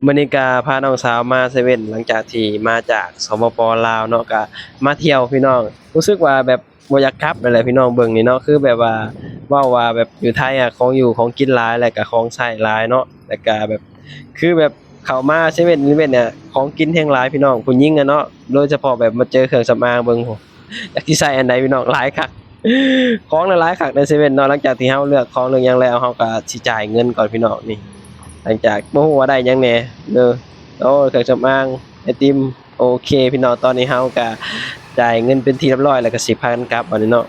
ມື້ນີ້ກະພານ້ອງສາວມາເຊເວັ່ນ ຫຼັງຈາກທີ່ມາຈາກ ສປປ ລາວເນາະ ກະມາທ່ຽວພີ່ນ້ອງ. ຮູ້ສຶກວ່າແບບບໍ່ຢາກກັບນັ້ນແຫຼະພີ່ນ້ອງ. ເບິ່ງນີ້ເນາະ ຄືແບບວ່າເວົ້າວ່າແບບຢູ່ໄທອະ ຂອງຢູ່ຂອງກິນຫຼາຍ ແລ້ວກະຂອງໃຊ້ຫຼາຍເນາະ ແລ້ວກະແບບ ຄືແບບເຂົ້າມາເຊເວັ່ນອີເວັນນີ້ ຂອງກິນແຮງຫຼາຍພີ່ນ້ອງ. ຜູ້ຍິງອະເນາະ ໂດຍສະເພາະແບບມາເຈີເຄື່ອງສຳອາງ ເບິ່ງ ໂອ້ ຈັກຊິໃຊ້ອັນໃດພີ່ນ້ອງ ຫຼາຍຄັກ ຂອງຫຼາຍໆຄັກໃນເຊເວັ່ນເນາະ. ຫຼັງຈາກທີ່ເຮົາເລືອກຂອງເລືອກຫຍັງແລ້ວ ເຮົາກະຊິຈ່າຍເງິນກ່ອນພີ່ນ້ອງ. ນີ້ ຫຼັງຈາກບໍ່ຮູ້ວ່າໄດ້ຫຍັງແດ່ເດີ ໂອ້ ເຄື່ອງສຳອາງ ໄອຕິມ. ໂອເຄພີ່ນ້ອງ ຕອນນີ້ເຮົາກະຈ່າຍເງິນເປັນທີ່ຮຽບຮ້ອຍ ແລ້ວກະຊິພາກັນກັບບັດນີ້ເນາະ.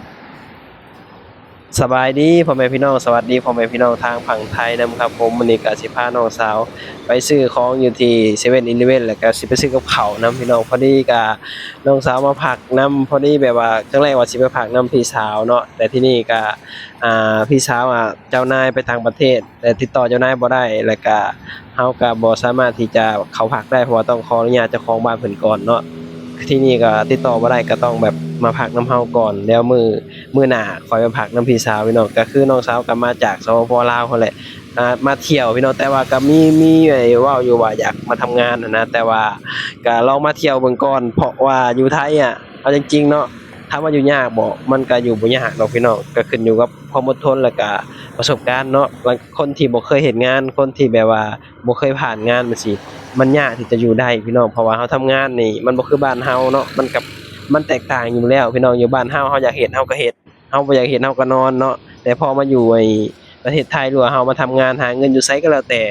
ສະບາຍດີພໍ່ແມ່ພີ່ນ້ອງ ສະຫວັດດີພໍ່ແມ່ພີ່ນ້ອງທາງຝັ່ງໄທນຳຄັບຜົມ. ມື້ນີ້ກະຊິພານ້ອງສາວໄປຊື້ຂອງຢູ່ທີ່ເຊເວັ່ນອີເວັນ ແລ້ວກະຊິໄປຊື້ກັບເຂົ້ານຳພີ່ນ້ອງ. ພໍດີກະນ້ອງສາວມາພັກນຳ ພໍດີແບບວ່າຄັ້ງແລກວ່າຊິໄປພັກນຳພີ່ສາວເນາະ ແຕ່ທີ່ນີ້ກະ ອ່າ ພີ່ສາວ ອ່າ ເຈົ້ານາຍໄປຕ່າງປະເທດ ແຕ່ຕິດຕໍ່ເຈົ້ານາຍບໍ່ໄດ້ ແລ້ວກະເຮົາກະບໍ່ສາມາດທີ່ຈະເຂົ້າພັກໄດ້ ເພາະວ່າຕ້ອງຂໍອະນຸຍາດເຈົ້າຂອງບ້ານເພິ່ນກ່ອນເນາະ. ທີ່ນີ້ກະຕິດຕໍ່ບໍ່ໄດ້ ກະຕ້ອງແບບມາພັກນຳເຮົາກ່ອນ ແລ້ວມື້ ມື້ໜ້າຄ່ອຍມາພັກນຳພີ່ສາວພີ່ນ້ອງ. ກະຄືນ້ອງສາວກະມາຈາກ ສປປ ລາວຫັ້ນແຫຼະ ອ່າ ມາທ່ຽວພີ່ນ້ອງ ແຕ່ວ່າກະມີ ມີໄອ້ເວົ້າຢູ່ວ່າຢາກມາທຳງານຫັ້ນນະ ແຕ່ວ່າກະລອງມາທ່ຽວເບິ່ງກ່ອນ ເພາະວ່າຢູ່ໄທອະ ເອົາຈິງໆເນາະ ຖາມວ່າຢູ່ຍາກບໍ່? ມັນກະຢູ່ບໍ່ຍາກດອກພີ່ນ້ອງ ກະຂຶ້ນຢູ່ກັບຄວາມອົດທົນ ແລ້ວກະປະສົບການເນາະ. ຄົນທີ່ບໍ່ເຄີຍເຮັດງານ ຄົນທີ່ແບບວ່າບໍ່ເຄີຍຜ່ານງານແບບຊີ້ ມັນຍາກທີ່ຈະຢູ່ໄດ້ພີ່ນ້ອງ ເພາະວ່າເຮົາທຳງານນີ້ ມັນບໍ່ຄືບ້ານເຮົາເນາະ ມັນກະ ມັນແຕກຕ່າງຢູ່ແລ້ວພີ່ນ້ອງ. ຢູ່ບ້ານເຮົາ ເຮົາຢາກເຮັດເຮົາກະເຮັດ ເຮົາບໍ່ຢາກເຮັດເຮົາກະນອນເນາະ ແຕ່ພໍມາຢູ່ໄອ້ປະເທດໄທ ຫຼືວ່າເຮົາມາທຳງານຫາເງິນຢູ່ໃສກະແລ້ວແຕ່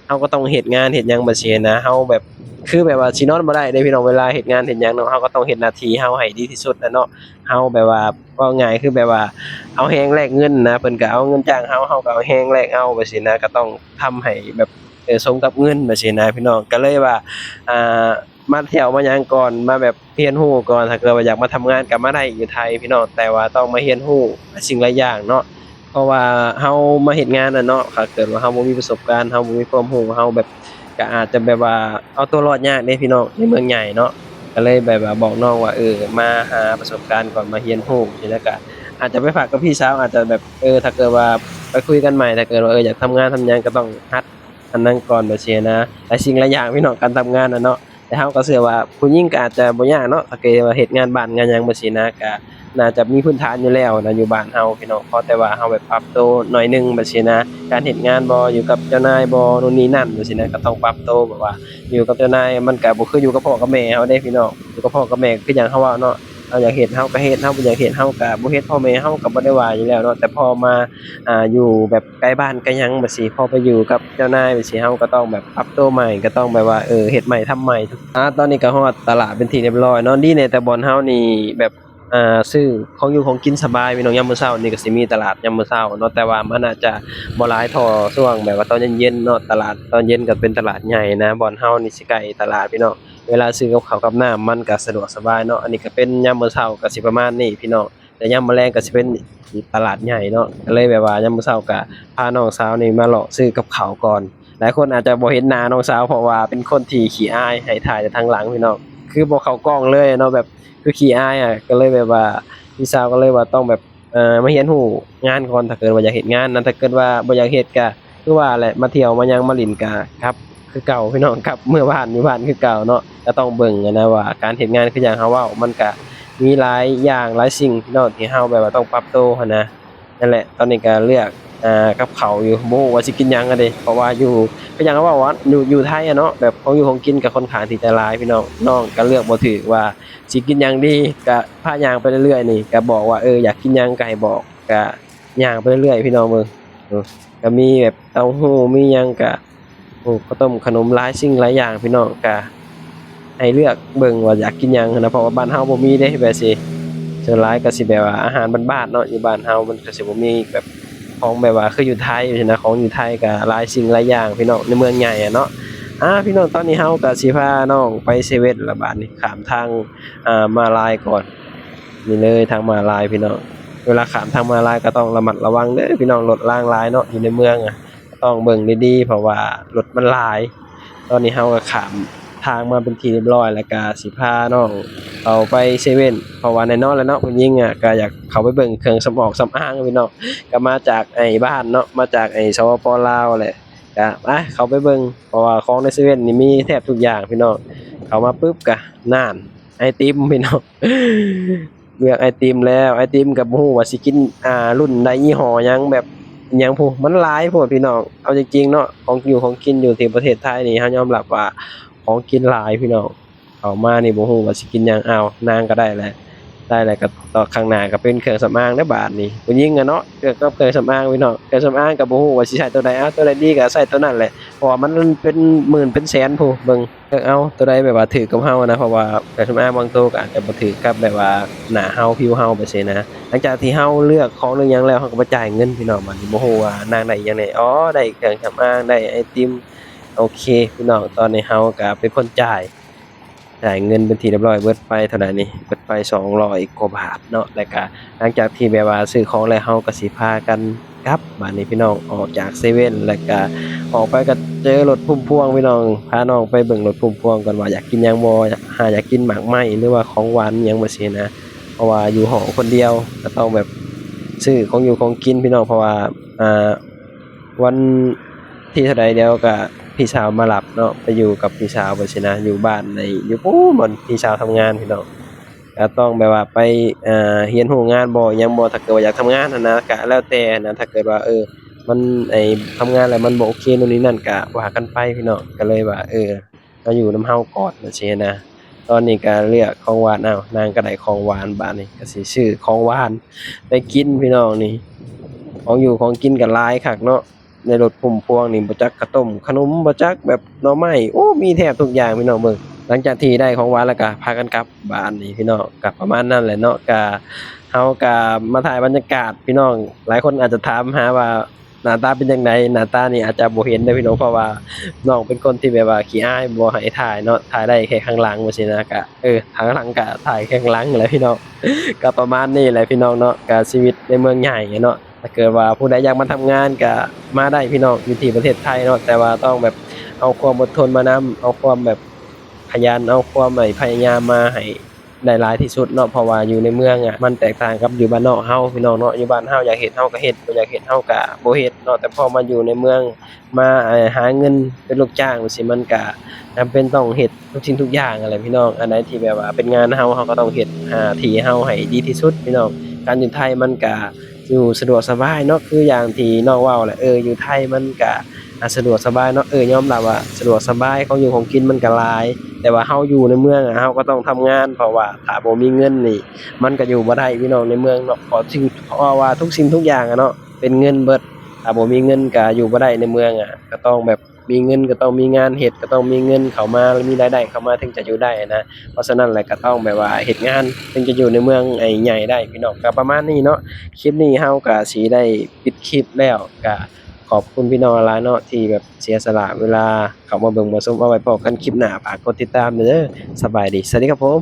ເຮົາກະຕ້ອງເຮັດງານເຮັດຫຍັງແບບຊີ້ນະ. ເຮົາແບບ ຄືແບບວ່າຊິນອນບໍ່ໄດ້ເດ້ພີ່ນ້ອງ ເວລາເຮັດງານເຮັດຫຍັງເນາະ ເຮົາກະຕ້ອງເຮັດໜ້າທີ່ເຮົາໃຫ້ດີທີ່ສຸດແຫຼະເນາະ. ເຮົາແບບວ່າ ເວົ້າງ່າຍຄືແບບວ່າເອົາແຮງແລກເງິນນະ ເພິ່ນກະເອົາເງິນຈ້າງເຮົາ ເຮົາກະເອົາແຮງແລກເອົາແບບຊີ້ນະ ກະຕ້ອງທຳໃຫ້ແບບ ເອີ ສົມກັບເງິນແບບຊີ້ນະພີ່ນ້ອງ. ກະເລີຍວ່າ ອ່າ ມາທ່ຽວມາຫຍັງກ່ອນ ມາແບບຮຽນຮູ້ກ່ອນ ຖ້າເກີດວ່າຢາກມາທຳງານກະມາໄດ້ຢູ່ໄທພີ່ນ້ອງ ແຕ່ວ່າຕ້ອງມາຮຽນຮູ້ຫຼາຍສິ່ງຫຼາຍຢ່າງເນາະ ເພາະວ່າເຮົາມາເຮັດງານນະເນາະ ຖ້າເກີດວ່າເຮົາບໍ່ມີປະສົບການ ເຮົາບໍ່ມີຄວາມຮູ້ ເຮົາແບບ ກະອາດຈະແບບວ່າເອົາຕົວລອດຍາກເດ້ພີ່ນ້ອງ ໃນເມືອງໃຫຍ່ເນາະ. ກະເລີຍແບບວ່າບອກນ້ອງວ່າ ເອີ ມາຫາປະສົບການກ່ອນ ມາຮຽນຮູ້ຊີ້ນະ ກະອາດຈະໄປພັກກັບພີ່ສາວ ອາດຈະແບບ ເອີ ຖ້າເກີດວ່າໄປຄຸຍກັນໃໝ່ ຖ້າເກີດວ່າ ເອີ ຢາກທຳງານທຳຫຍັງ ກະຕ້ອງຫັດອັນນັ້ນກ່ອນແບບຊີ້ນະ ຫຼາຍສິ່ງຫຼາຍຢ່າງພີ່ນ້ອງ ການທຳງານນະເນາະ. ແຕ່ເຮົາກະເຊື່ອວ່າຜູ້ຍິງກະອາດຈະບໍ່ຍາກເນາະ ຖ້າເກີດວ່າເຮັດງານບ້ານງານຫຍັງແບບຊີ້ນະ ກະໜ້າຈະມີພື້ນຖານຢູ່ແລ້ວນະ ຢູ່ບ້ານເຮົາພີ່ນ້ອງ ຂໍແຕ່ວ່າເຮົາແບບປັບໂຕໜ້ອຍໜຶ່ງແບບຊີ້ນະ ການເຮັດງານບໍ່ ຢູ່ກັບເຈົ້ານາຍບໍ່ ໂນ່ນນີ້ນັ້ນແບບຊີ້ນະ ກະຕ້ອງປັບໂຕ ແບບວ່າຢູ່ກັບເຈົ້ານາຍ ມັນກະບໍ່ຄືຢູ່ກັບພໍ່ກັບແມ່ເຮົາເດ້ພີ່ນ້ອງ. ຢູ່ກັບພໍ່ກັບແມ່ຄືຫຍັງເຮົາເວົ້າເນາະ ເຮົາຢາກເຮັດເຮົາກະເຮັດ ເຮົາບໍ່ຢາກເຮັດເຮົາກະບໍ່ເຮັດ ພໍ່ແມ່ເຮົາກະບໍ່ໄດ້ວ່າຢູ່ແລ້ວເນາະ. ແຕ່ພໍມາ ອ່າ ຢູ່ແບບໃກ້ບ້ານໃກ້ຫຍັງແບບຊີ້ ພໍໄປຢູ່ກັບເຈົ້ານາຍແບບຊີ້ ເຮົາກະຕ້ອງແບບປັບໂຕໃໝ່ ກະຕ້ອງແບບວ່າ ເອີ ເຮັດໃໝ່ທຳໃໝ່. ອ່າ ຕອນນີ້ກະຮອດຕະຫຼາດເປັນທີ່ຮຽບຮ້ອຍເນາະ ດີແດ່ແຕ່ບ່ອນເຮົານີ້ແບບ ອ່າ ຊື້ຂອງຢູ່ຂອງກິນສະບາຍພີ່ນ້ອງ. ຍາມມື້ເຊົ້ານີ້ກະຊິມີຕະຫຼາດຍາມມື້ເຊົ້າເນາະ ແຕ່ວ່າມັນອາດຈະບໍ່ຫຼາຍເທົ່າຊ່ວງແບບວ່າຕອນເຢັນໆເນາະ. ຕະຫຼາດຕອນເຢັນກະເປັນຕະຫຼາດໃຫຍ່ນະ ບ່ອນເຮົານີ້ຊິໃກ້ຕະຫຼາດພີ່ນ້ອງ ເວລາຊື້ກັບເຂົ້າກັບນ້ຳມັນກະສະດວກສະບາຍເນາະ. ອັນນີ້ກະເປັນຍາມມື້ເຊົ້າກະຊິປະມານນີ້ພີ່ນ້ອງ ແຕ່ຍາມມື້ແລງກະຊິເປັນອີກຕະຫຼາດໃຫຍ່ເນາະ. ກະເລີຍແບບວ່າຍາມມື້ເຊົ້າກະພານ້ອງສາວນີ້ມາເລາະຊື້ກັບເຂົ້າກ່ອນ. ຫຼາຍຄົນອາດຈະບໍ່ເຫັນໜ້ານ້ອງສາວ ເພາະວ່າເປັນຄົນທີ່ຂີ້ອາຍ ໃຫ້ຖ່າຍແຕ່ທາງຫຼັງພີ່ນ້ອງ ຄືບໍ່ເຂົ້າກ້ອງເລີຍເນາະ ແບບຄືຂີ້ອາຍອະ. ກະເລີຍແບບວ່າພີ່ສາວກະເລີຍວ່າຕ້ອງແບບ ເອີ ມາຮຽນຮູ້ງານກ່ອນ ຖ້າເກີດວ່າຢາກເຮັດງານນະ. ຖ້າເກີດວ່າບໍ່ຢາກເຮັດກະຄືວ່າແຫຼະ ມາທ່ຽວມາຫຍັງມາຫຼິ້ນກະກັບຄືເກົ່າພີ່ນ້ອງ ກັບເມືອບ້ານຢູ່ບ້ານຄືເກົ່າເນາະ. ກະຕ້ອງເບິ່ງຫັ້ນນະວ່າການເຮັດງານຄືຢ່າງເຮົາເວົ້າ ມັນກະມີຫຼາຍຢ່າງຫຼາຍສິ່ງພີ່ນ້ອງ ທີ່ເຮົາແບບວ່າຕ້ອງປັບໂຕຫັ້ນນະ. ນັ້ນແຫຼະ ຕອນນີ້ກະເລືອກ ອ່າ ກັບເຂົ້າຢູ່ ບໍ່ຮູ້ວ່າຊິກິນຫຍັງຫັ້ນເດ ເພາະວ່າຢູ່ ຄືຢ່າງເຮົາເວົ້າວ່າ ຢູ່ ຢູ່ໄທອະເນາະ ແບບຂອງຢູ່ຂອງກິນກະຂ້ອນຂ້າງທີ່ຈະຫຼາຍພີ່ນ້ອງ. ນ້ອງກະເລືອກບໍ່ຖືກວ່າ ຊິກິນຫຍັງດີ ກະພາຍ່າງໄປເລື້ອຍໆນີ້ ກະບອກວ່າ ເອີ ຢາກກິນຫຍັງກະໃຫ້ບອກ ກະຍ່າງໄປເລື້ອຍໆພີ່ນ້ອງເບິ່ງ. ເອີ ກະມີແບບເຕົ້າຫູ້ມີຫຍັງກະ ໂອ້ ເຂົ້າຕົ້ມຂະໜົມຫຼາຍສິ່ງຫຼາຍຢ່າງພີ່ນ້ອງ ກະໃຫ້ເລືອກເບິ່ງວ່າຢາກກິນຫຍັງຫັ້ນນະ ເພາະວ່າບ້ານເຮົາບໍ່ມີເດ້ແບບຊີ້. ສ່ວນຫຼາຍກະຊິແບບວ່າອາຫານບ້ານໆເນາະ ຢູ່ບ້ານເຮົາມັນກະຊິບໍ່ມີແບບຂອງແບບວ່າຄືຢູ່ໄທຊີ້ນະ. ຂອງຢູ່ໄທກະຫຼາຍສິ່ງຫຼາຍຢ່າງພີ່ນ້ອງ ໃນເມືອງໃຫຍ່ອະເນາະ. ອ່າ ພີ່ນ້ອງ ຕອນນີ້ເຮົາກະຊິພານ້ອງໄປເຊເວັ່ນລະ ບາດນີ້ຂ້າມທາງ ອ່າ ມ້າລາຍກ່ອນ. ນີ້ເລີຍທາງມ້າລາຍພີ່ນ້ອງ ເວລາຂ້າມທາງມ້າລາຍກະຕ້ອງລະມັດລະວັງເດີພີ່ນ້ອງ ລົດລາງຫຼາຍເນາະ ຢູ່ໃນເມືອງອະ ກະຕ້ອງເບິ່ງດີໆ ເພາະວ່າລົດມັນຫຼາຍ. ຕອນນີ້ເຮົາກະຂ້າມທາງມາເປັນທີ່ຮຽບຮ້ອຍ ແລ້ວກະຊິພານ້ອງເຂົ້າໄປເຊເວັ່ນ ເພາະວ່າແນ່ນອນແຫຼະເນາະ ຜູ້ຍິງອະກະຢາກເຂົ້າໄປເບິ່ງເຄື່ອງສຳອອກສຳອາງພີ່ນ້ອງ. ກະມາຈາກໄອ້ບ້ານເນາະ ມາຈາກໄອ້ ສປປ ລາວແຫຼະ ກະໄປ ເຂົ້າໄປເບິ່ງ ເພາະວ່າຂອງໃນເຊເວັ່ນນີ້ມີແທບທຸກຢ່າງພີ່ນ້ອງ. ເຂົ້າມາປຶບກະ ນັ້ນ ໄອຕິມພີ່ນ້ອງ ເລືອກໄອຕິມແລ້ວ ໄອຕິມກະບໍ່ຮູ້ວ່າຊິກິນ ອ່າ ລຸ້ນໃດ ຍີ່ຫໍ້ຫຍັງ ແບບຫຍັງພຸ້ນ ມັນຫຼາຍໂພດພີ່ນ້ອງ. ເອົາຈິງໆເນາະ ຂອງຢູ່ຂອງກິນຢູ່ທີ່ປະເທດໄທນີ້ ເຮົາຍອມຮັບວ່າຂອງກິນຫຼາຍພີ່ນ້ອງ. ເຂົ້າມານີ້ບໍ່ຮູ້ວ່າຊິກິນຫຍັງ. ອ້າວ ນາງກໍໄດ້ແຫຼະ ໄດ້ແລ້ວກໍຕໍ່ຂ້າງໜ້າກໍເປັນເຄື່ອງສຳອາງເດ້ ບາດນີ້ ຜູ້ຍິງອະເນາະ ເຄື່ອງກັບເຄື່ອງສຳອາງພີ່ນ້ອງ. ເຄື່ອງສຳອາງກໍບໍ່ຮູ້ວ່າຊິໃຊ້ຕົວໃດ ເອົາ ຕົວໃດດີກໍໃຊ້ຕົວນັ້ນແຫຼະ ເພາະວ່າມັນເປັນໝື່ນເປັນແສນພຸ້ນ. ເບິ່ງ ເລືອກເອົາຕົວໃດແບບວ່າຖືກກັບເຮົານະ ເພາະວ່າເຄື່ອງສຳອາງບາງໂຕກໍອາດຈະບໍ່ຖືກກັບແບບວ່າໜ້າເຮົາ ຜິວເຮົາ ໄປຊີ້ນະ. ຫຼັງຈາກທີ່ເຮົາເລືອກຂອງເລືອກຫຍັງແລ້ວ ເຮົາກໍມາຈ່າຍເງິນພີ່ນ້ອງ. ບາດນີ້ບໍ່ຮູ້ວ່ານາງໄດ້ອີ່ຫຍັງແດ່. ອໍ ໄດ້ເຄື່ອງສຳອາງ ໄດ້ໄອຕິມ. ໂອເຄພີ່ນ້ອງ ຕອນນີ້ເຮົາກໍເປັນຄົນຈ່າຍ ຈ່າຍເງິນເປັນທີ່ຮຽບຮ້ອຍ. ເບິດໄປເທົ່າໃດນີ້? ເບິດໄປສອງຮ້ອຍກວ່າບາດເນາະ. ແລ້ວກະຫຼັງຈາກທີ່ແບບວ່າຊື້ຂອງແລ້ວ ເຮົາກະຊິພາກັນກັບ ບາດນີ້ພີ່ນ້ອງ ອອກຈາກເຊເວັ່ນ ແລ້ວກະອອກໄປກະເຈີລົດພຸ້ມພວງພີ່ນ້ອງ. ພານ້ອງໄປເບິ່ງລົດພຸ້ມພວງກ່ອນວ່າຢາກກິນຫຍັງບໍ່ ຫາຢາກກິນໝາກໄມ້ ຫຼືວ່າຂອງຫວານຫຍັງແບບຊີ້ນະ. ເພາະວ່າຢູ່ຫໍຄົນດຽວ ກະຕ້ອງແບບຊື້ຂອງຢູ່ຂອງກິນພີ່ນ້ອງ. ເພາະວ່າ ອ່າ ວັນທີເທົ່າໃດ ດຽວກະພີ່ສາວມາຮັບເນາະ ໄປຢູ່ກັບພີ່ສາວໄປຊີ້ນະ ຢູ່ບ້ານໃນ ຢູ່ພຸ້ນບ່ອນພີ່ສາວທຳງານພີ່ນ້ອງ. ກະຕ້ອງແບບວ່າໄປ ອ່າ ຮຽນຮູ້ງານບໍ່ ອີ່ຫຍັງບໍ່ ຖ້າເກີດວ່າຢາກທຳງານຫັ້ນນະ ກະແລ້ວແຕ່ຫັ້ນນະ. ຖ້າເກີດວ່າ ເອີ ມັນ ໄອ້ ທຳງານແລ້ວມັນບໍ່ໂອເຄ ໂນ່ນນີ້ນັ້ນ ກະວ່າກັນໄປພີ່ນ້ອງ. ກະເລີຍວ່າ ເອີ ມາຢູ່ນຳເຮົາກ່ອນ ຈັ່ງຊີ້ນະ. ຕອນນີ້ກະເລືອກຂອງຫວານ ອ້າວ ນາງກະໄດ້ຂອງຫວານ ບາດນີ້ກະຊິຊື້ຂອງຫວານໄປກິນພີ່ນ້ອງ. ນີ້ຂອງຢູ່ຂອງກິນກະຫຼາຍຄັກເນາະ ໃນລົດພຸ້ມພວງນີ້ ບໍ່ຈັກເຂົ້າຕົ້ມຂະໜົມ ບໍ່ຈັກແບບໜໍ່ໄມ້ ໂອ້ ມີແທບທຸກຢ່າງພີ່ນ້ອງ. ເບິ່ງ ຫຼັງຈາກທີ່ໄດ້ຂອງຫວານແລ້ວກະພາກັນກັບ ບາດນີ້ພີ່ນ້ອງ. ກະປະມານນັ້ນແຫຼະເນາະ ກະ ເຮົາກະມາຖ່າຍບັນຍາກາດພີ່ນ້ອງ. ຫຼາຍຄົນອາດຈະຖາມຫາວ່າ ໜ້າຕາເປັນຈັ່ງໃດ? ໜ້າຕານີ້ອາດຈະບໍ່ເຫັນເດີພີ່ນ້ອງ ເພາະວ່ານ້ອງເປັນຄົນທີ່ແບບວ່າຂີ້ອາຍ ບໍ່ໃຫ້ຖ່າຍເນາະ ຖ່າຍໄດ້ແຄ່ຂ້າງຫຼັງຈັ່ງຊີ້ນະ. ກະ ເອີ ຂ້າງຫຼັງກະຖ່າຍແຄ່ຂ້າງຫຼັງແຫຼະພີ່ນ້ອງ. ກະປະມານນີ້ແຫຼະພີ່ນ້ອງເນາະ ກະຊີວິດໃນເມືອງໃຫຍ່ເນາະ. ຖ້າເກີດວ່າຜູ້ໃດຢາກມາທຳງານກະມາໄດ້ພີ່ນ້ອງ ຢູ່ທີ່ປະເທດໄທເນາະ ແຕ່ວ່າຕ້ອງແບບເອົາຄວາມອົດທົນມານຳ ເອົາຄວາມແບບຂະຫຍັນ ເອົາຄວາມ ໄອ້ ພະຍາຍາມມາໃຫ້ ໄດ້ຫຼາຍທີ່ສຸດເນາະ. ເພາະວ່າຢູ່ໃນເມືອງອະ ມັນແຕກຕ່າງກັບຢູ່ບ້ານນອກເຮົາພີ່ນ້ອງເນາະ. ຢູ່ບ້ານເຮົາຢາກເຮັດເຮົາກໍເຮັດ ບໍ່ຢາກເຮັດເຮົາກໍບໍ່ເຮັດເນາະ. ແຕ່ພໍມາຢູ່ໃນເມືອງ ມາ ເອີ ຫາເງິນເປັນລູກຈ້າງຈັ່ງຊີ້ ມັນກໍຈຳເປັນຕ້ອງເຮັດທຸກສິ່ງທຸກຢ່າງຫັ້ນແຫຼະພີ່ນ້ອງ. ອັນໃດທີ່ແບບວ່າເປັນງານເຮົາ ເຮົາກໍຕ້ອງເຮັດ ອ່າ ທີ່ເຮົາໃຫ້ດີທີ່ສຸດພີ່ນ້ອງ. ການຢູ່ໄທມັນກໍ ຢູ່ສະດວກສະບາຍເນາະ ຄືຢ່າງທີ່ນ້ອງເວົ້າແຫຼະ ເອີ ຢູ່ໄທມັນກະ ອ່າ ສະດວກສະບາຍເນາະ ເອີ ຍອມຮັບວ່າສະດວກສະບາຍ ຂອງຢູ່ຂອງກິນມັນກະຫຼາຍ ແຕ່ວ່າເຮົາຢູ່ໃນເມືອງອະ ເຮົາກໍຕ້ອງທຳງານ ເພາະວ່າຖ້າບໍ່ມີເງິນນີ້ ມັນກະຢູ່ບໍ່ໄດ້ພີ່ນ້ອງ ໃນເມືອງເນາະ ເພາະ ເພາະວ່າທຸກສິ່ງທຸກຢ່າງອະເນາະ ເປັນເງິນເບິດ ຖ້າບໍ່ມີເງິນກະຢູ່ບໍ່ໄດ້ໃນເມືອງອະ ກະຕ້ອງແບບ ມີເງິນກໍຕ້ອງມີງານເຮັດ ກໍຕ້ອງມີເງິນເຂົ້າມາ ມີລາຍໄດ້ເຂົ້າມາເຖິງຈະຢູ່ໄດ້ນະ. ເພາະສະນັ້ນແຫຼະ ກໍຕ້ອງແບບວ່າເຮັດງານເຖິງຈະຢູ່ໃນເມືອງໃຫຍ່ໄດ້ພີ່ນ້ອງ. ກໍປະມານນີ້ເນາະ ຄລິບນີ້ເຮົາກໍຊິໄດ້ປິດຄລິບແລ້ວ ກໍຂອບຄຸນພີ່ນ້ອງຫຼາຍໆເນາະ ທີ່ແບບເສຍສະຫຼະເວລາເຂົ້າມາເບິ່ງມາຊົມ. ເອົາໄວ້ພໍ້ກັນຄລິບໜ້າ ຝາກກົດຕິດຕາມແດ່ເດີ. ສະບາຍດີ ສະຫວັດດີຄັບຜົມ.